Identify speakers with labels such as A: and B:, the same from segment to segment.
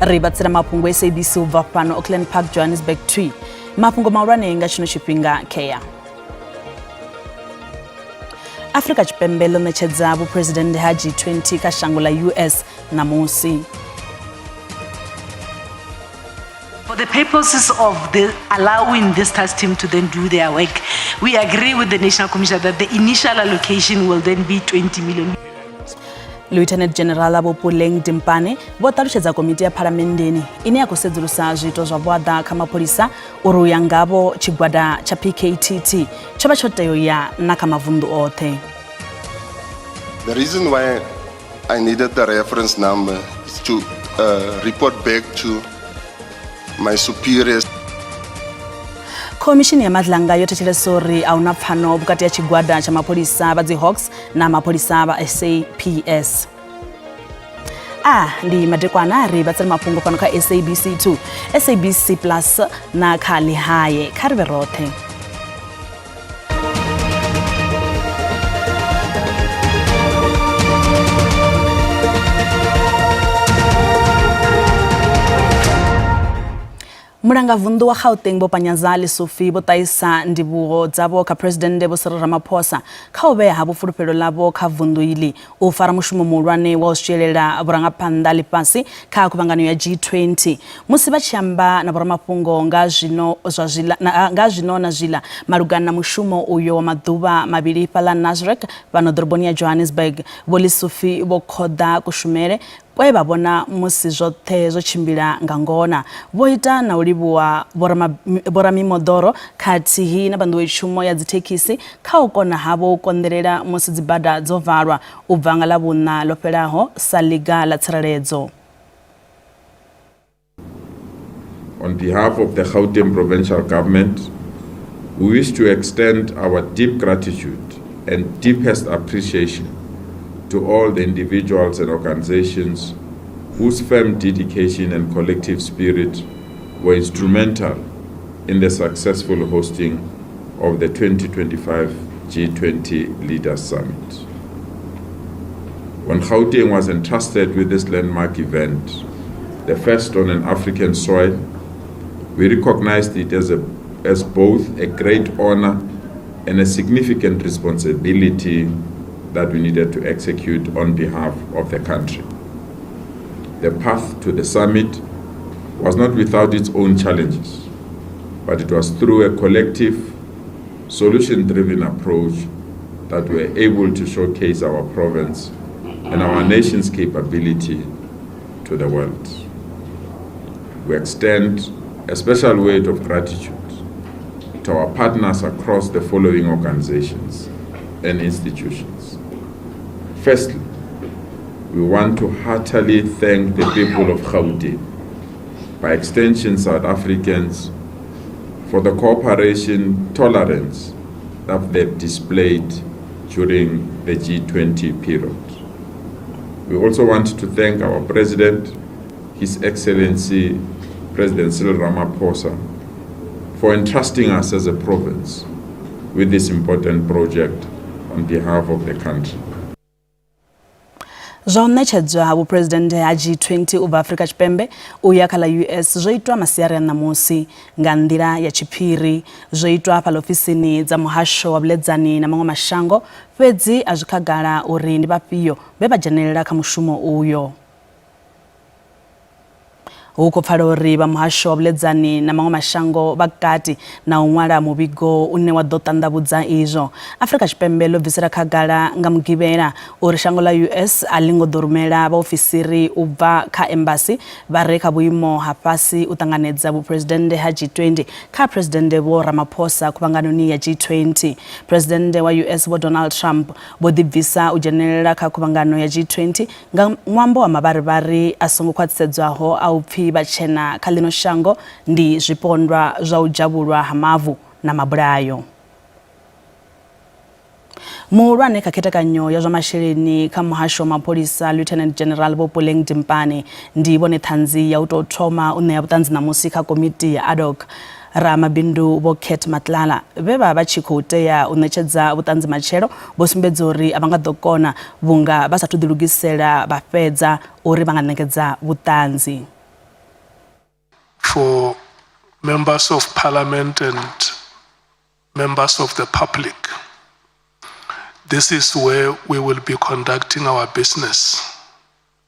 A: Ri vhatsela mafhungo SABC u bva fhano Auckland Park, Johannesburg 2. Mafhungo mahulwane nga tshino tshifhinga kea. Afrika Tshipembe ḽo ṋetshedza vhuphuresidennde ha G20 kha shango ḽa US ṋamusi.
B: For the purposes of the allowing this task team to then do their work, we agree with the National Commissioner that the initial allocation will then be 20 million.
A: Lieutenant General Vho Puleng Dimpane vho ṱalutshedza komiti ya phalamenndeni ine ya khou sedzulusa zwiito zwa vhuaḓa kha mapholisa uri u ya ngavho tshigwada tsha PKTT tsho vha tsho tea u ya na kha mavunḓu oṱhe.
C: The reason why I needed the reference number is to report back to my superiors.
A: Khomishini ya Madlanga yo thetshelesa uri a huna pfano vhukati ha tshigwada tsha mapholisa vha dzi Hawks na mapholisa vha SAPS. A ndi madekwana ri vhatsela mafhungo fhano kha SABC 2, SABC Plus na kha Lihaye. Kha ri vhe roṱhe. Mulangavunḓu wa Gauteng Vho Panyaza Lesufi vho ṱahisa ndivhuwo dzavho kha Phresidennde Vho Cyril Ramaphosa kha u vhea havho fulufhelo ḽavho kha vunḓu iḽi u fara mushumo muhulwane wa u swielela vhurangaphanḓa ḽifhasi kha khuvhangano ya G20. Musi vha tshi amba na vhoramafhungo nga zwino zwa zwiḽa nga zwino na zwiḽa malugana na mushumo uyo wa maḓuvha mavhili fhaḽa Nasrec fhano ḓoroboni ya Johannesburg, Vho Lesufi vho khoḓa kushumele kwe vha vhona musi zwoṱhe zwo tshimbila nga ngona. Vho ita na u livhuwa vhoramimoḓoro khathihi na vha nḓowetshumo ya dzithekhisi kha u kona havho u konḓelela musi dzibada dzo valwa u bva nga Ḽavhuṋa ḽo fhelaho sa ḽiga ḽa tsireledzo.
D: On behalf of the Gauteng Provincial Government, we wish to extend our deep gratitude and deepest appreciation to all the individuals and organizations whose firm dedication and collective spirit were instrumental in the successful hosting of the 2025 G20 Leaders Summit. When Gauteng was entrusted with this landmark event, the first on an African soil, we recognized it as both a great honor and a significant responsibility that we needed to execute on behalf of the country. The path to the summit was not without its own challenges, but it was through a collective, solution-driven approach that we were able to showcase our province and our nation's capability to the world. We extend a special word of gratitude to our partners across the following organizations and institutions. Firstly, we want to heartily thank the people of Gauteng, by extension South Africans, for the cooperation, tolerance that they've displayed during the G20 period. We also want to thank our President, His Excellency President Cyril Ramaphosa, for entrusting us as a province with this important project on behalf of the country.
A: Zwa u ṋetshedzwa ha vhuphuresidennde ha G20 u bva Afrika Tshipembe u ya kha ḽa US zwo itwa masiari a ṋamusi nga nḓila ya tshiphiri. Zwo itwa hafhaḽa ofisini dza muhasho wa vhuledzani na maṅwe mashango, fhedzi a zwi khagala uri ndi vhafhio vhe vha dzhenelela kha mushumo uyo. Hu khou pfala uri vha muhasho wa vhuledzani na maṅwe mashango vha kati na u ṅwala muvhigo une wa ḓo ṱanḓavhudza izwo. Afrika Tshipembe ḽo bvisela khagala nga Mugivhela uri shango ḽa US a ḽi ngo ḓo rumela vhaofisiri u bva kha embasi vha re kha vhuimo ha fhasi u ṱanganedza vhuphuresidennde ha G20 kha Phresidennde Vho Ramaphosa khuvhanganoni ya G20. Phresidennde wa US Vho Donald Trump vho ḓibvisa u dzhenelela kha khuvhangano ya G20 Nga ṅwambo wa mavharivhari a songo khwaṱhisedzwaho a u pfi vhatshena kha ḽino shango ndi zwipondwa zwa u dzhavhulwa ha mavu na mabulayo. Muhulwane kha khethekanyo ya zwa masheleni kha muhasho wa mapholisa Lieutenant General Vho Puleng Dimpane ndi vhone ṱhanzi ya u tou thoma u ṋea vhuṱanzi ṋamusi kha komiti ya ad hoc. Ramabindu Vho Cat Matlala vhe vha vha tshi khou tea u ṋetshedza vhuṱanzi matshelo vho sumbedza uri a vha nga ḓo kona vhunga vha sathu ḓilugisela vha fhedza uri vha nga ṋekedza vhuṱanzi.
E: For members of parliament and members of the public, this is where we will be conducting our business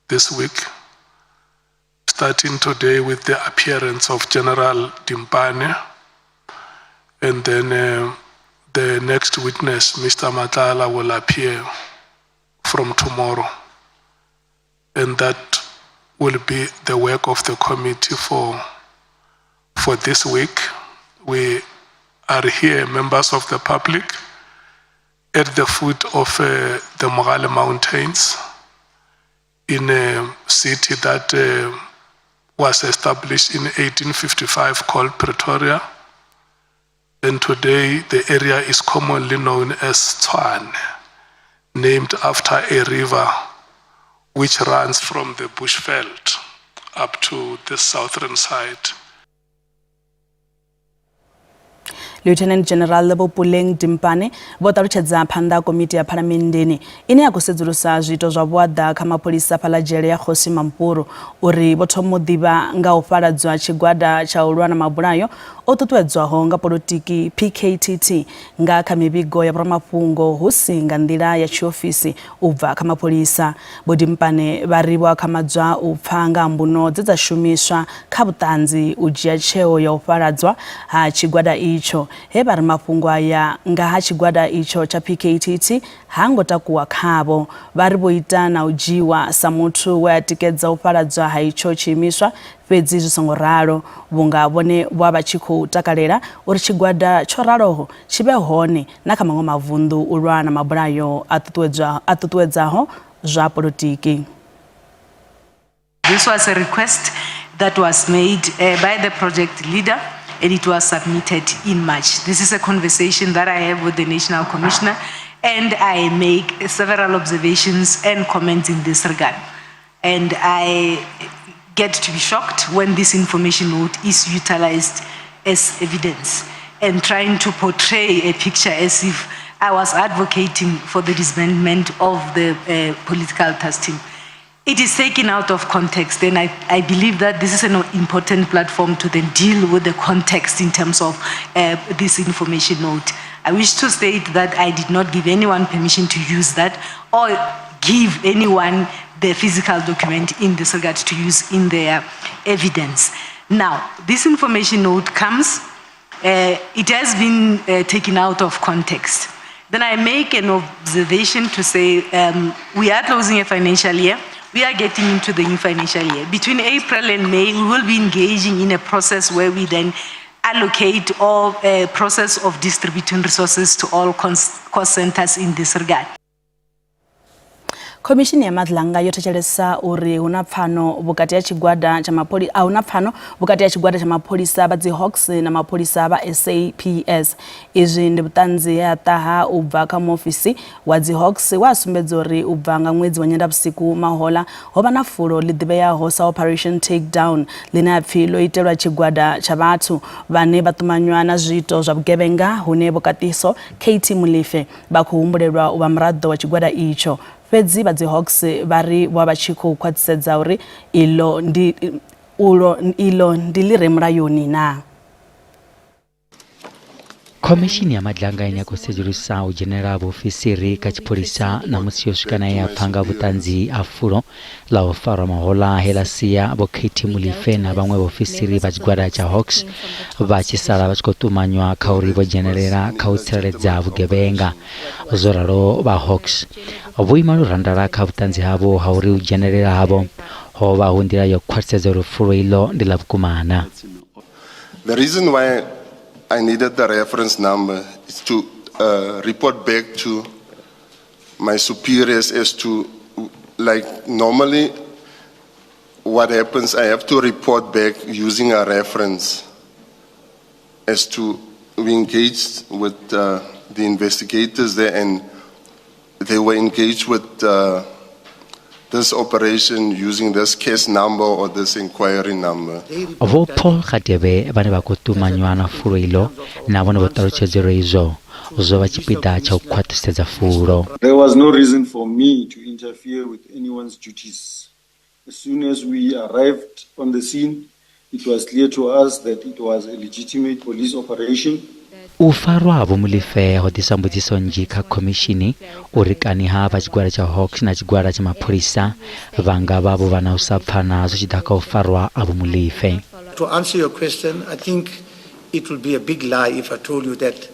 E: this week, starting today with the appearance of General Dimpane, and then the next witness, Mr. Matlala, will appear from tomorrow. And that will be the work of the committee for this week. We are here, members of the public, at the foot of the Mogale Mountains in a city that was established in 1855 called Pretoria. And today the area is commonly known as Tshwane, named after a river which runs from the Bushveld up to the southern side.
A: Lieutenant General Vho Puleng Dimpane vho ṱalutshedza phanḓa komiti ya phalamenndeni ine ya khou sedzulusa zwiito zwa vhuaḓa kha mapholisa fhaḽa dzhele ya Kgosi Mampuru uri vho thoma u ḓivha nga u fhaladzwa tshigwada tsha u lwa na mabulayo o ṱuṱuwedzwaho nga polotiki PKTT nga kha mivhigo ya vhoramafhungo hu si nga nḓila ya tshiofisi u bva kha mapholisa. Vho Dimpane vha ri vho akhamadzwa u pfa nga ha mbuno dze dza shumiswa kha vhuṱanzi u dzhia tsheo ya u fhaladzwa ha tshigwada itsho, he vha ri mafhungo aya nga ha tshigwada itsho tsha PKTT ha ngo takuwa khavho. Vha ri vho ita na u dzhiiwa sa muthu we a tikedza u fhaladzwa ha itsho tshiimiswa fhedzi zwi songo ralo vhunga vhone vho vha vha tshi khou takalela uri tshigwada tsho raloho tshi vhe hone na kha maṅwe mavunḓu u lwa na mabulayo a ṱuṱuwedzaho zwa polotiki.
B: This was a request that was made by the project leader and it was submitted in March. This is a conversation that I have with the National Commissioner and I make several observations and comments in this regard. And I get to be shocked when this information note is utilized as evidence and trying to portray a picture as if I was advocating for the disbandment of the political task team. It is taken out of context, and I believe that this is an important platform to then deal with the context in terms of this information note. I wish to state that I did not give anyone permission to use that or give anyone the physical document in this regard to use in their evidence. Now, this information note comes, it has been taken out of context. Then I make an observation to say we are closing a financial year. We are getting into the new financial year. Between April and May, we will be engaging in a process where we then allocate all process of distributing resources to all cost centers in this regard.
A: Khomishini ya Madlanga yo thetshelesa uri hu na pfano vhukati ha tshigwada tsha mapholisa a hu na pfano vhukati ha tshigwada tsha mapholisa vha dzi Hawks na mapholisa vha SAPS. Izwi ndi vhuṱanzi he ha ṱaha u bva kha muofisi wa dzi Hawks wa sumbedza uri u bva nga ṅwedzi wa Nyendavhusiku mahola ho vha na fulo ḽi ḓivheaho sa Operation Takedown ḽine ha pfi ḽo itelwa tshigwada tsha vhathu vhane vha ṱumanywa na zwiito zwa vhugevhenga hune Vho Katiso KT Molefe vha khou humbulelwa u vha muraḓo wa tshigwada itsho. Fhedzi vha dzi Hawks vha ri vho vha vha tshi khou khwaṱhisedza uri iḽo ndi ulo iḽo ndi ḽi re mulayoni naa.
F: Khomishini ya Madlanga ine ya khou sedzulusa u dzhenelela ha vhaofisiri kha tshipholisa ṋamusi yo swika na ye ya pfa nga vhuṱanzi ha fulo ḽa u farwa mahoḽa he ḽa sia Vho KT Molefe na vhaṅwe vhaofisiri vha tshigwada tsha Hawks vha tshi sala vha tshi khou ṱumanywa kha uri vho dzhenelela kha u tsireledza vhugevhenga. Zwo ralo vha Hawks vho ima lurandala kha vhuṱanzi havho ha uri u dzhenelela havho ho vha hu nḓila ya u khwaṱhisedza uri fulo iḽo ndi ḽa vhukuma na.
C: The reason why I needed the reference number is to report back to my superiors as to, like, normally what happens, I have to report back using a reference as to we engaged with the investigators there and they were engaged with this operation using this case number or this inquiry number.
F: Vho Paul Radebe vhane vha khou ṱumanywa na fulo iḽo na vhone vho ṱalutshedza uri izwo zwo vha tshipiḓa tsha u khwaṱhisedza fulo.
G: There was no reason for me to interfere with anyone's duties. As soon as we arrived on the scene, It was clear to us that it was a legitimate police operation.
F: U farwa ha Vho Molefe ho ḓisa mbudziso nnzhi kha khomishini uri kani ha vha tshigwada tsha Hawks na tshigwada tsha mapholisa vha nga vha vho vha na u sa pfana zwi tshi ḓa kha u farwa ha Vho Molefe.
H: To answer your question, I think it would be a big lie if I told you that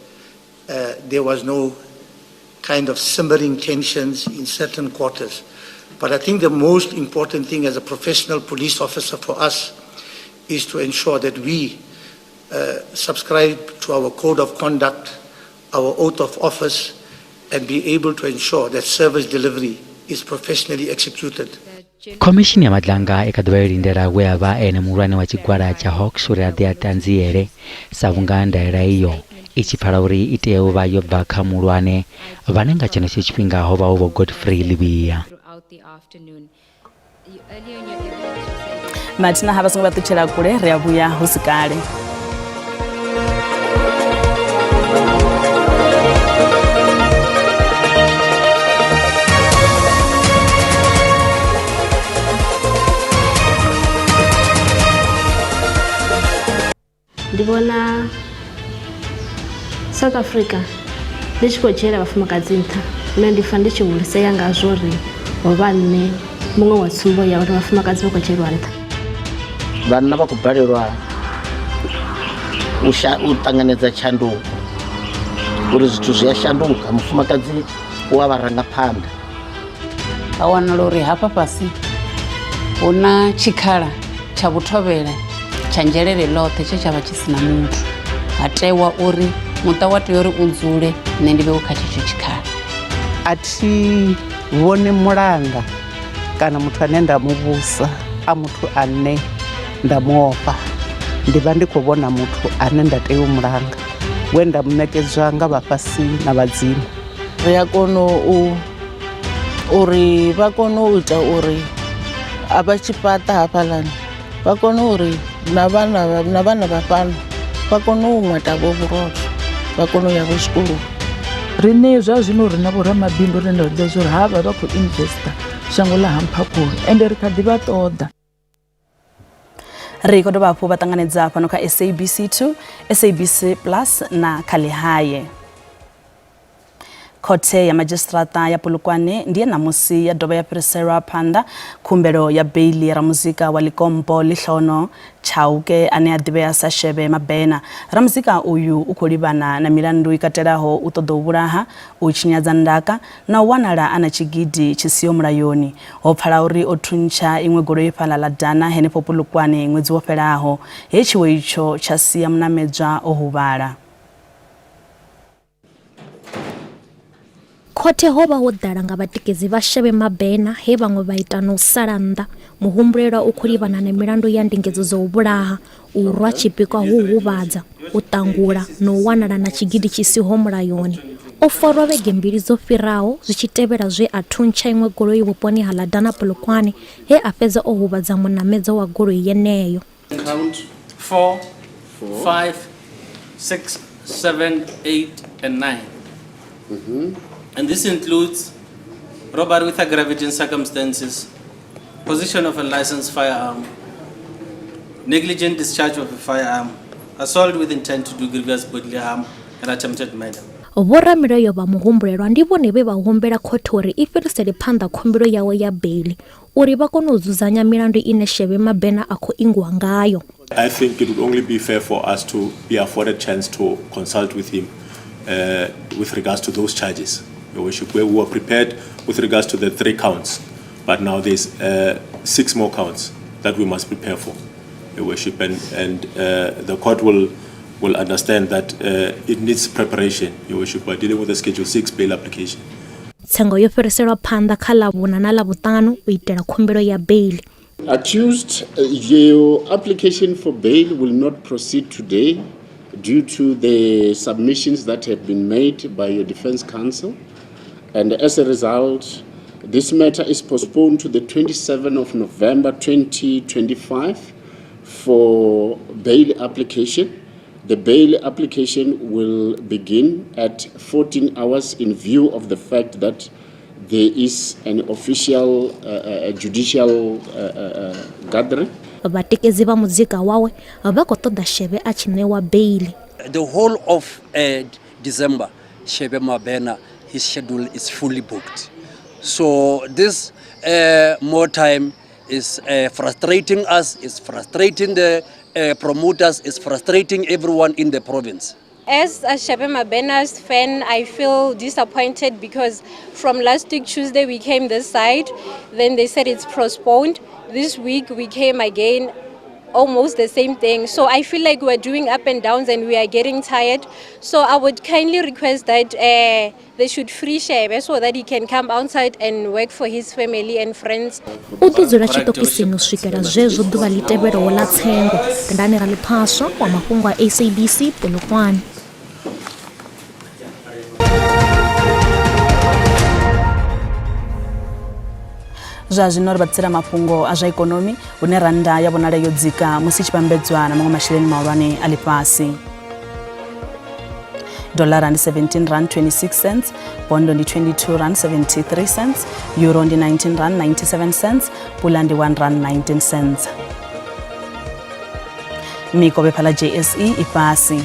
H: there was no kind of simmering tensions in certain quarters. But I think the most important thing as a professional police officer for us is to ensure that we subscribe to our code of conduct, our oath of office, and be able to ensure that service delivery is professionally executed.
F: Khomishini ya Madlanga i kha ḓi vha yo lindela we a vha ene muhulwane wa tshigwada tsha Hawks uri a ḓe a ṱanziele sa vhunga ndaela iyo i tshi pfala uri i tea u vha yo bva kha muhulwane vhane nga tshenetsho tshifhinga ho vha hu Vho Godfrey Livhiya.
A: Mathina ha vha songo vha ṱutshela kule, ri a vhuya hu si kale.
I: Ndi vhona South Africa ḽi tshi khou dzhiela vhafumakadzi nṱha, lune ndi pfa ndi tshi hulisea ngazwo uri ho vha nṋe muṅwe wa tsumbo ya uri vhafumakadzi vha khou dzhielwa nṱha.
J: Vhanna vha khou balelwa u ṱanganedza tshanduko, uri zwithu zwi a shanduka, mufumakadzi u a vha ranga phanḓa.
K: Ha wanala uri hafha fhasi hu na tshikhala tsha vhuthovhela tsha nzhelele ḽoṱhe tshe tsha vha tshi sina muthu, ha tewa uri muṱa wa tea uri u dzule, nṋe ndi vhe u kha tshetsho tshikhala.
L: A thi vhoni mulanga kana muthu ane nda mu vhusa a muthu ane nda mu ofha, ndi vha ndi khou vhona muthu ane nda tea u mulanga, we nda mu ṋekedzwa nga vhafhasi na vhadzimu.
M: Ri a kona uri vha kone u ita uri a vha tshi fhaṱa hafhaḽani vha kone uri na vhana vha fhano vha kone u ṅweta vho vhurotho, vha kone u ya vho tshikoloni.
N: Riṋe zwa zwino ri na vhoramabindu rine ra ḓivha uri havha vha khou investa shango ḽa Hamphakhulu ende ri kha ḓi vha ṱoḓa.
A: Ri khou dovha hafhu vha ṱanganedza fhano kha SABC 2, SABC Plus na kha Ḽihae. Khothe ya madzhisiṱiraṱa ya Polokwane ndi ye ṋamusi ya dovha ya fhiriselwa phanḓa khumbelo ya beiḽi ramuzika wa Likompo Ḽihlono Chauke ane a ḓivhea sa Shebe Mabena. Ramuzika uyu u khou livhana na milandu i katelaho u ṱoḓa u vhulaha, u tshinyadza ndaka na u wanala a na tshigidi tshi siho mulayoni. Ho pfala uri o thuntsha iṅwe goloi fhaḽa ḽa Dana henefho Polokwane ṅwedzi wo fhelaho, he tshiwo itsho tsha sia munamedzwa o huvhala.
O: Khothe ho vha ho ḓala nga vhatikedzi vha Shebe Mabena he vhaṅwe vha ita na u sala nnḓa. Muhumbulelwa u khou livhana na milandu ya ndingedzo dza u vhulaha, u rwa tshipikwa hu huvhadza, u ṱangula na u wanala na tshigidi tshi siho mulayoni. O farwa vhege mbili dzo fhiraho zwi tshi tevhela zwe a thuntsha iṅwe goloi vhuponi ha Ladana Polokwane he a fhedza o huvhadza munamedza wa goloi yeneyo.
P: Count 4, 5, 6, 7, 8, and 9. And this includes robbery with aggravating circumstances, possession of a licensed firearm, negligent discharge of a firearm, assault with intent to do grievous bodily harm, and attempted murder.
O: Vhoramilayo vha muhumbulelwa ndi vhone vhe vha humbela khothe uri i fhirisele phanḓa khumbelo yawe ya beiḽi uri vha kone u dzudzanya milandu ine Shebe Mabena a khou ingwa ngayo.
Q: I think it would only be fair for us to be afforded chance to consult with him with regards to those charges. Your Worship, we were prepared with regards to the 3 counts, but now there's 6 more counts that we must prepare for, Your Worship, and the court will understand that it needs preparation, Your Worship. We're dealing with a Schedule 6 bail application.
O: Tsengo yo fhiriselwa phanḓa kha Ḽavhuṋa na Ḽavhuṱanu u itela khumbelo ya beiḽi.
R: Accused, your application for bail will not proceed today due to the submissions that have been made by your defense counsel. And as a result, this matter is postponed to the 27th of November 2025 for bail application. The bail application will begin at 14 hours in view of the fact that there is an official judicial gathering.
O: Vhatikedzi vha muzika wawe vha khou ṱoḓa Shebe a tshi ṋewa beiḽi.
S: The whole of uh, December, Shebe Mabena, his schedule is fully booked. So this uh, more time is uh, frustrating us, is frustrating the uh, promoters, is frustrating everyone in the province.
T: As a Shebe Mabena's fan, I feel disappointed because from last week Tuesday we came this side, then they said it's postponed. This week we came again, almost the same thing. So I feel like we're doing up and downs and we are getting tired. So I would kindly request that uh, they should free Shebe so that he can come outside and work for his family and friends.
O: U ḓo dzula tshiṱokisini u swikela zwezwo ḓuvha ḽi tevhelaho ḽa tsengo. Tendani Raliphaswa wa mafhungo a SABC Polokwane.
A: Zwa zwino ri vha ḓisela mafhungo a zwa ikonomi hune rannda ya vhonala yo dzika musi i tshi vhambedzwa na maṅwe masheleni mahulwane a ḽifhasi. Dollara ndi 17 rand 26 cents, bondo ndi 22 rand 73 cents, euro ndi 19 rand 97 cents, pula ndi 1 rand 19 cents. Mikovhe fhaḽa JSE i fhasi.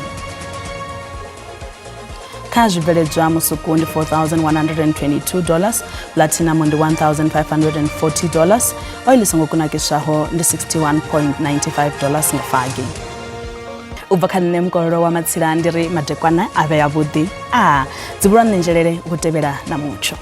A: Kha zwibveledzwa musuku ndi 4122 dollars, platinum ndi 1540 dollars, oil i songo kunakiswaho ndi 61.95 dollars nga fagi. U bva kha nṋe mukololo wa matsila ndi ri madekwana a vhe avhuḓi a dzivhulwa nṋe nzhelele u tevhela na mutsho.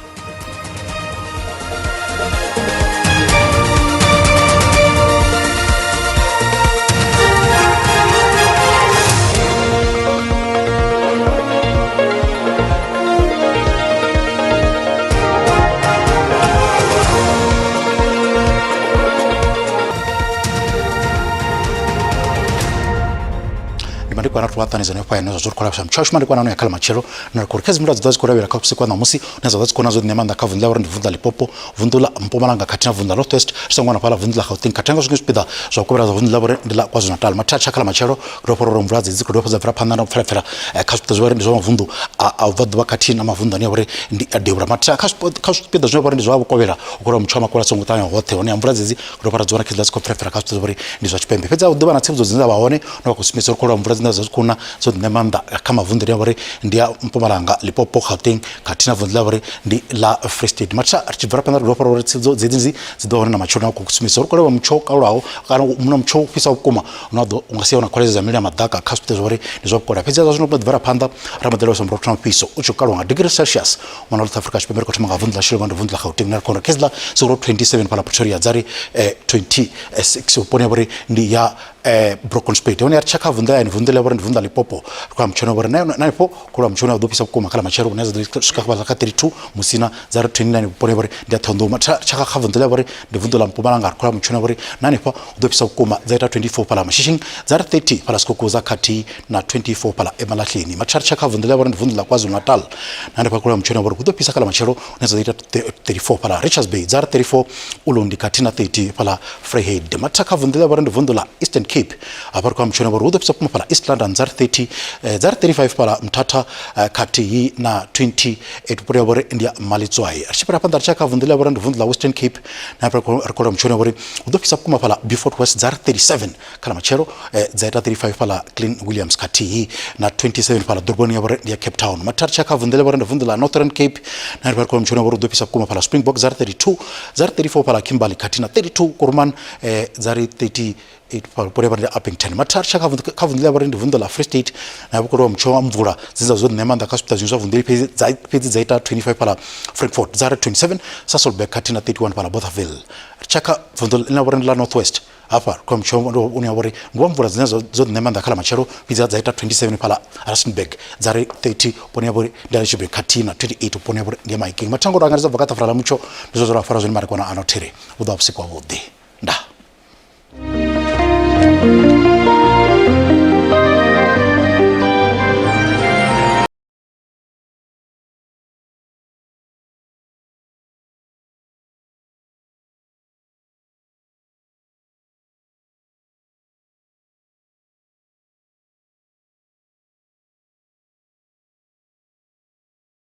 U: Ndi madekwana ri ṱanganedza hanefha hayani zwa zwo ri khou lavhelesa mutsho washu madekwana ano ya kha ḽa matshelo na ri khou ri kha dzi mvula dzi ḓo dzi khou lavhelela kha vhusiku ha ṋamusi hune dza vha dzi khou na zwo ṋea maanḓa kha vunḓu ḽa uri ndi vunḓu ḽa Limpopo, vunḓu ḽa Mpumalanga khathihi na vunḓu ḽa North West zwi songo wana fhaḽa vunḓu ḽa Gauteng khathihi na nga zwiṅwe zwipiḓa zwa vhukovhela zwa vunḓu ḽa vhori ndi ḽa KwaZulu-Natal. Mathina tsha kha ḽa matshelo ri ofha uri mvula dzedzi dzi khou dovha dza bvela phanḓa na u pfelapfela kha zwipiḓa zwa uri ndi zwa mavunḓu a vhubvaḓuvha khathihi na mavunḓu ane a vha uri ndi a devhula. Mathina kha zwipiḓa zwine vha uri ndi zwa vhukovhela u khou ri mutsho wa makole a songo ṱanganya hoṱhe hone mvula dzedzi ri dovha ra dzi wana khedziḽa dzi khou pfelapfela kha zwipiḓa zwa uri ndi zwa tshipembe. Fhedzi hu ḓovha na tsivhudzo dzine dza vha hone na vha khou sumbedzisa uri khou lwa mvula dzine dza dzi khou na dzo ḓi ṋea maanḓa kha mavunḓu ane a vha uri ndi a Mpumalanga, Limpopo, Gauteng khathihi na vunḓu ḽa vha uri ndi ḽa Free State. Mathina ri tshi bvela phanḓa ri dovha uri tsivhudzo dzedzi dzi ḓo hone na matshelo na khou sumbedzisa uri khou lwa mutsho wo kalulaho kana na mutsho u fhisaho vhukuma une wa ḓo unga sia hu na khweledzo dza mililo ya maḓaka kha zwipiḓa zwa uri ndi zwa vhukovhela. Fhedzi zwa zwino ḓi bvela phanḓa ra mbo ḓi lavhelesa murotho na mufhiso u tshi kalwa nga degree Celsius ṅwana South Africa Tshipembe ri khou thoma nga vunḓu ḽa Shilongwe ndi vunḓu ḽa Gauteng na ri khou khedziḽa zero 27 fhaḽa Pretoria dza ri 26 vhuponi ha vhori ndi ya Broken Spade hone ya ri tshakha vunḓu ḽa vunḓu ḽa vhori ndi vunḓu ḽa Limpopo ri khou amba mutshone vhori na hanefho khou amba mutshone wa ḓo fhisa vhukuma kha ḽa matshelo hune dza ḓo swika fhaḽa kha 32 Musina dza ri 29 vhuponi ha vhori ndi ya Ṱhohoyanḓou tshakha kha vunḓu ḽa vhori ndi vunḓu ḽa Mpumalanga ri khou amba mutshone vhori na hanefha u ḓo fhisa vhukuma dza ita 24 fhaḽa Mashishing dza ri 30 fhaḽa Skukuza khathihi na 24 fhaḽa Emalahleni mathari tshakha vunḓu ḽa vhori ndi vunḓu ḽa KwaZulu-Natal na hanefha khou amba mutshone vhori hu ḓo fhisa kha ḽa matshelo hune dza ḓo ita 34 fhaḽa Richards Bay dza ri 34 Ulundi khathihi na 30 fhaḽa Vryheid mathari kha vunḓu ḽa vhori ndi vunḓu ḽa Eastern Cape hafha ri khou amba mutshone vhori hu ḓo fhisa vhukuma fhaḽa East London dza ri 30 dza ri 35 fhaḽa Mthatha khathihi na 28 vhuponi ha vhori ndi ya Malitswai ri tshi fhira phanḓa ri tshi ya kha vunḓu ḽa vhori ndi vunḓu ḽa Western Cape na hafha ri khou amba mutshone vhori hu ḓo fhisa vhukuma fhaḽa Beaufort West dza ri 37 kha ḽa matshelo dza ita 35 fhaḽa Clean Williams khathihi na 27 fhaḽa ḓoroboni ya vhori ndi ya Cape Town mathari tsha kha vunḓu ḽa vhori ndi vunḓu ḽa Northern Cape na ri khou mutshone vhori hu ḓo fhisa vhukuma fhaḽa Springbok dza ri 32 dza ri 34 fhaḽa Kimberley khathihi na 32 Kuruman dza ri 38 fhaḽa vhuponi ha vhori ndi Upington mathari tsha kha vunḓu ḽa vhori ndi vunḓu ḽa Free State na vhukolo wa mutsho wa mvula dzine dza zwo ṋea maanḓa kha zwipiḓa zwinzhi zwa vunḓu fhedzi dza ita 25 fhaḽa Frankfurt dza ri 27 Sasolburg khathihi na 31 fhaḽa Bothaville tshakha vunḓu ḽine ḽa vhori ndi ḽa North West hafha ri khou mutsho une wa vha uri ndi wa mvula dzine dzo ṋea maanḓa kha ḽa matshelo fhedzi dza ita 27 fhaḽa Rustenburg dza ri 30 vhuponi ha vhori ndi ya Leshibwe khathihi na 28 vhuponi ha vhori ndi ya Mahikeng mathango ro angaredza bva kha ṱafula ḽa mutsho ndi zwo zwo ra fara zwone madekwana ano there vhu ḓo vha vhusiku havhuḓi.